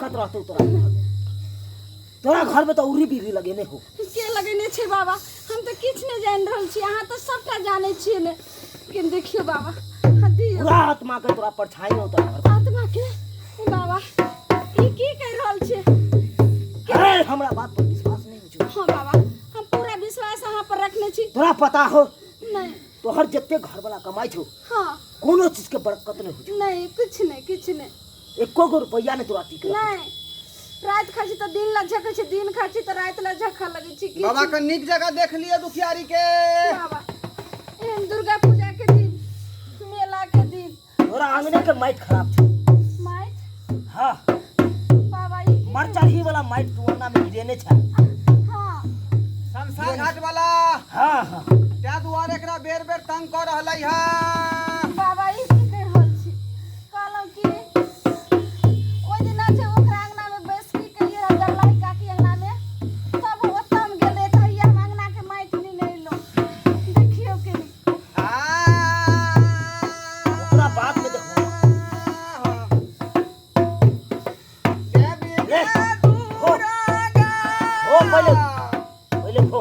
बरकत रहतौ तोरा घर में। तोरा घर में तो उरी बीरी लगेने हो। के लगेने छै बाबा? हम तऽ किछु नहि जानि रहल छी, अहाँ तऽ सबटा जानै छियै ने। लेकिन देखियौ बाबा, हाँ दियौ। पूरा आत्मा के तोरा परछाई हो तोरा घर में। आत्मा के? बाबा, ई की कहि रहल छियै? अरे हमरा बात पर विश्वास नहीं होइ छौ? हाँ बाबा, हम पूरा विश्वास अहाँ पर रखने छी। तोरा पता हो? नहीं। तोहर जते घर वाला कमाई छौ, हाँ, कोनो चीज के बरकत नहीं होइ छौ। नहीं, कुछ नहीं, कुछ नहीं। एको गो रुपैया नहीं तोरा टिक। नहीं, राति खाइ छी तऽ दिन ला झकै छी, दिन खाइ छी तऽ राति ला झखऽ लगै छी। किछु बाबा के नीक जगह देख लिअ दुखियारी के। बाबा, एहन दुर्गा पूजा के दिन, मेला के दिन। तोरा आंगने के माटि खराब छौ। माटि? हाँ। बाबा, ई की? मरचाही वाला माटि तू अंगना में गिरेने छ। हाँ। शमशान घाट वाला। हाँ हाँ। ताहि दुआरे एकरा बेर बेर तंग कऽ रहलै हँ। बाबा, ई की कहि रहल छी? कहलहुँ कि ओहि दिना जे ओकरा अंगना में बैसकी केलियै रहए, जरलाही काकी अंगना में, तब ओतऽ हम गेल रहियै, तहिया हम अंगना के माटि नेने अयलहुँ। देखियौ कनी। ओकरा बाद में देखबो। ले, खो। ओ पहिले पहिले खो।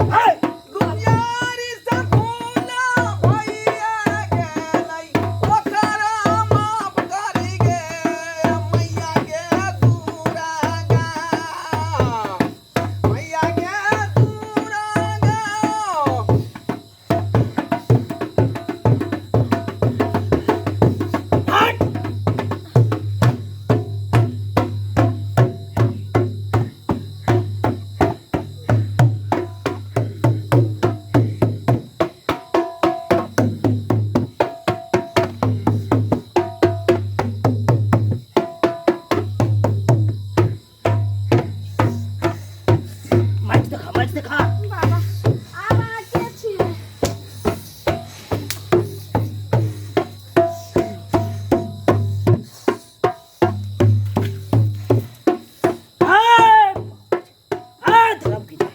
हे! दुनियारी संपूर्ण भइया गेलै, ओकरा माफ करि गे मैया गे दुर्गा, मैया गे दुर्गा। हट! माटि देखा, माटि देखा। बाबा, आब अहाँ के छियै? हे! हे धर्म की जय।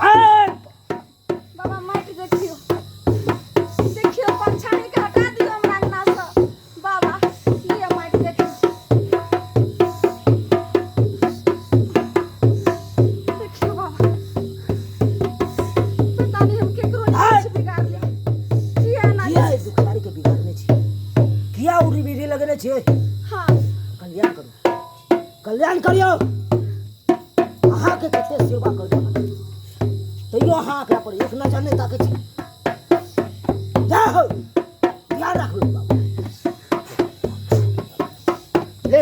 हे! बाबा, माटि देखियौ, देखियौ, परछाई के हटा दियौ हमरा अंगना सँ। बाबा, लिअ माटि, देखियौ, देखियौ बाबा, पता नहीं हम केकरो नहीं कुछ बिगाड़लियै, किया ना। किया एहि दुखियारी के बिगाड़ने छी? किया उड़ी बीड़ी लगेने छियै? हाँ। कल्याण करू, कल्याण करियौ। अहाँके कते सेवा करबै तैयो अहाँ एकरा पर एक नजर नहि ताकै छी। जय हो, ध्यान राखबै बाबू। ले।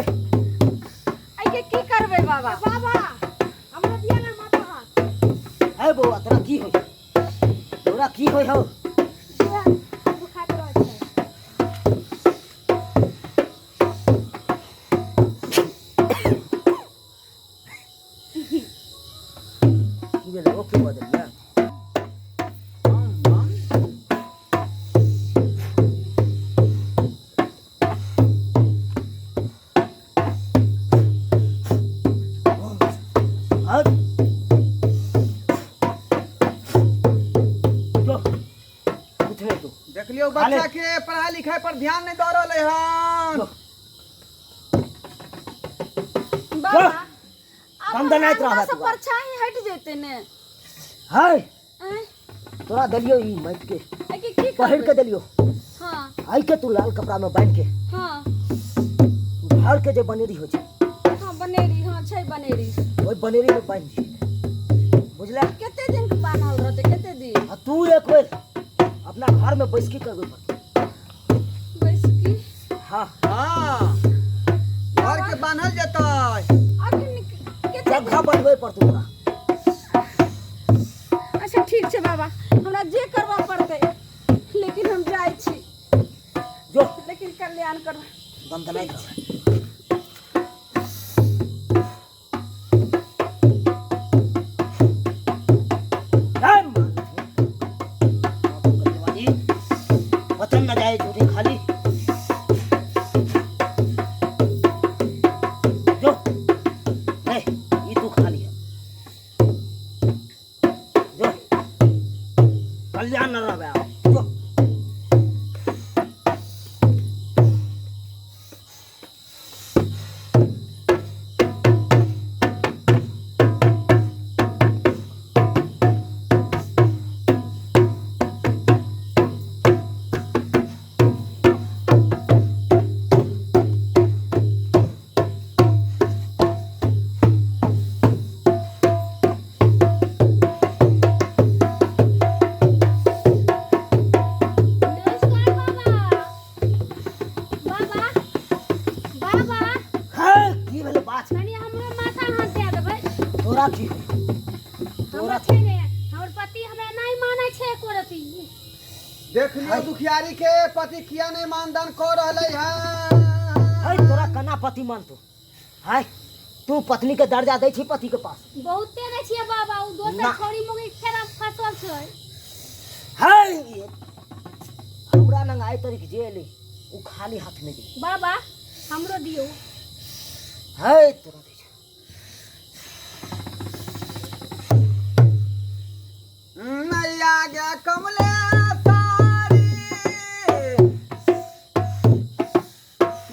एहिके की करबै बाबा? बाबा, हमरा दिया ना माथा हाथ। है बौआ, तोरा की होइ? तोरा की होइ हौ? देह दुखाइत रहै छै। की भेलै? ओ की बदलिया? और जो कुछ नहीं तो देखलियौ? खा ले। बच्चा के पढ़ाई लिखाई पर ध्यान नहीं दऽ रहलै हन। जो। बाबा, आब दनदनाइत हमरा रहबा अंगना से तू आब। परछाई हटि जेतै ने? है। आँय? तोरा देलियौ ई माटि के। एहिके की पहिर के करबै? देलियौ। हाँ। आइ के तू लाल कपड़ा में बान्हि के हाँ घर के जे बनेरी होइ छै। हाँ, बनेरी, हाँ, छै बनेरी। ओहि बनेरी में बान्हि दिहे, बुझले? कते दिन के बान्हल रहतै, कते दिन? आ तू एक बेर अपना घर में बैसकी करबे पड़तौ। बैसकी? हाँ। हाँ, घर के बान्हल जेतै। अखन कते जगह बनबै पड़तौ तोरा। अच्छा, ठीक छै बाबा, हमरा जे करबऽ पड़तै, लेकिन हम जाइ छी। जो। लेकिन कल्याण करबै। दनदनाइत रहबै। जय माँ लक्ष्मी। कल्याण न रहबै आब। जो। नमस्कार बाबा। बाबा, बाबा। हे, की भेलै बात? कनि हमरो माथा हाथ दए देबै। तोरा की तोरा हमर छै ने, हमर पति हमरा नहि मानै छै एको रति। देख लियौ दुखियारी के पति किया नहि मानदान कऽ रहलै हँ। है, तोरा कना पति मानतो है? तू पत्नी के दर्जा दै छी पति के पास? बहुते दै छियै बाबा, ओ दोसर ना। छौरी मुगी फेरा फसल छै। है, हमरा नंग आइ तरीक जे एलै ओ खाली हाथ नहि गेलै। बाबा, हमरो दियौ। है, तोरा दै छै। नैया गे कमले सारी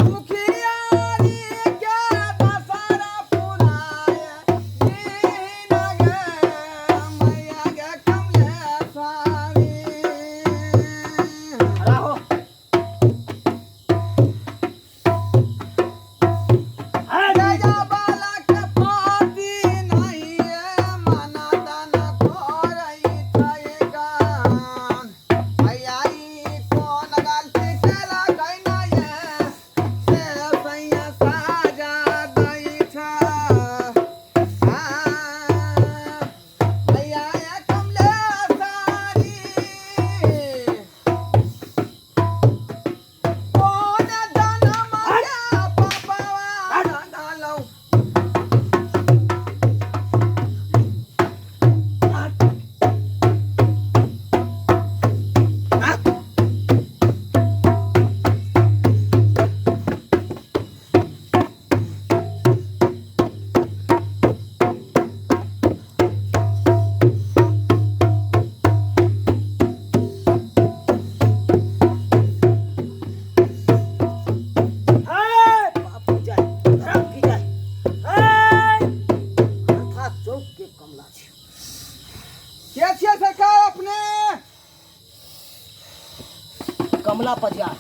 दुखियारी के दशहरा पुराय दीन गे मैया गे कमले सारी। खड़ा हो। है, गया बाला के पति नहीं मना दान करई थैगान भैया ई कोन गलती केला गैना ये से सैया साजा दै छ। आ भैया ये कमले सारी कोन जनम के पापवा डालौ। है, बाप की जय, धर्म की जय। है, अर्थात चौक के कमला छै। के छियै सरकार अपने? कमला पजियार।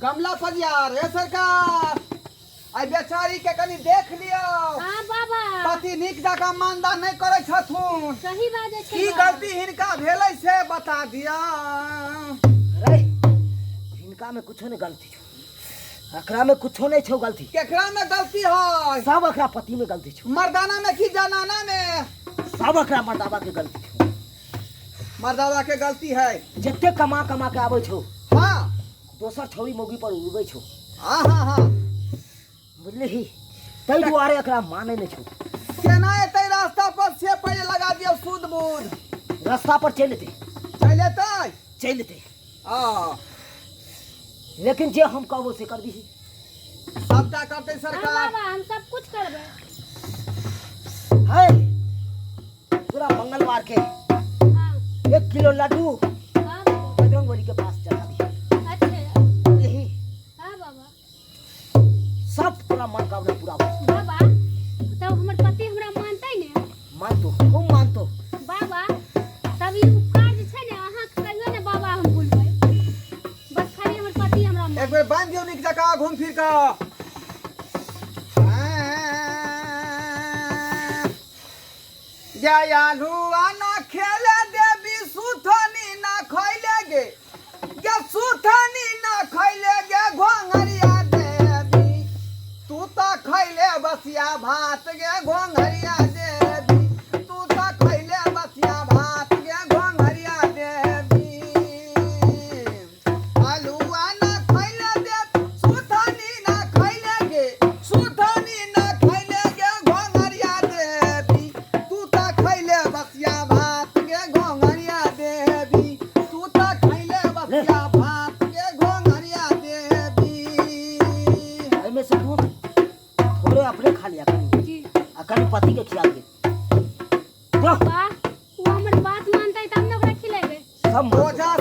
कमला पजियार। हे सरकार, आइ बेचारी के कनि देख लियौ। हाँ बाबा। पति नीक जकाँ मानदान नहि करै छथुन। सही बाजै छै की बाबा। गलती हिनका भेलै से बता दिअ। रे, हिनका में कुछो नहीं गलती छौ। एकरा में कुछो नहीं छौ गलती। केकरा में गलती है? सब एकरा पति में गलती छौ। मर्दाना में की जनाना में? सब एकरा मर्दाबा के गलती छौ। मर्दावा के गलती है। जते कमा कमा के आबै छौ, हाँ, दोसर छौरी मौगी पर उड़बै छौ। हाँ हाँ हाँ। बुझलिही? ताहि दुआरे एकरा मानै नहि छौ। केना एतै रास्ता पर से पहिले लगा दियौ सुध बुध। रास्ता पर चलि एतै। चलि एतै? चलि एतै। आ लेकिन जे हम कहबो से करबिही। सबटा करतै हाँ सरकार। बाबा, हम सब कुछ करबै। है, पूरा मंगलवार के हाँ। 1 किलो लड्डू हाँ बाबा। बजरंगबली के पास चढ़ा दी। अच्छा। बुझलिही? हाँ बाबा। सब तोरा मनोकामना पूरा हो। बाबा, तब हमर पति हमरा मानतै ने? मानतो, खूब मानतो। बाबा, तब ई उपकार जे छै ने अहाँके कहियो ने बाबा हम भूलबै। बस खाली हमर पति हमरा एक बेर बान्हि दियौ नीक जकाँ घूम फिर कऽ। जयालुआ ना खेले देवी सुथनी ना खैले गे गे सुथनी ना खैले गे घोंघरिया देवी तू तो खैले बसिया भात गे घोंघरिया देवी तू तो खैले बसिया भात गे घोंघरिया देवी आलुआ ना खैले दे सुथनी ना खैले गे सुथनी ना खैले गे घोंघरिया देवी तू तो खैले बसिया भात गे घोंघरिया देवी तू तो खैले बसिया भात गे घोंघरिया देवी। एहिमे से तू थोड़े अपने खा लिया कनी जी। आ कनी पति के खिला दिए। वाह, ओ हमर बात मानतै तब ने ओकरा खिलेबै। सब ओझा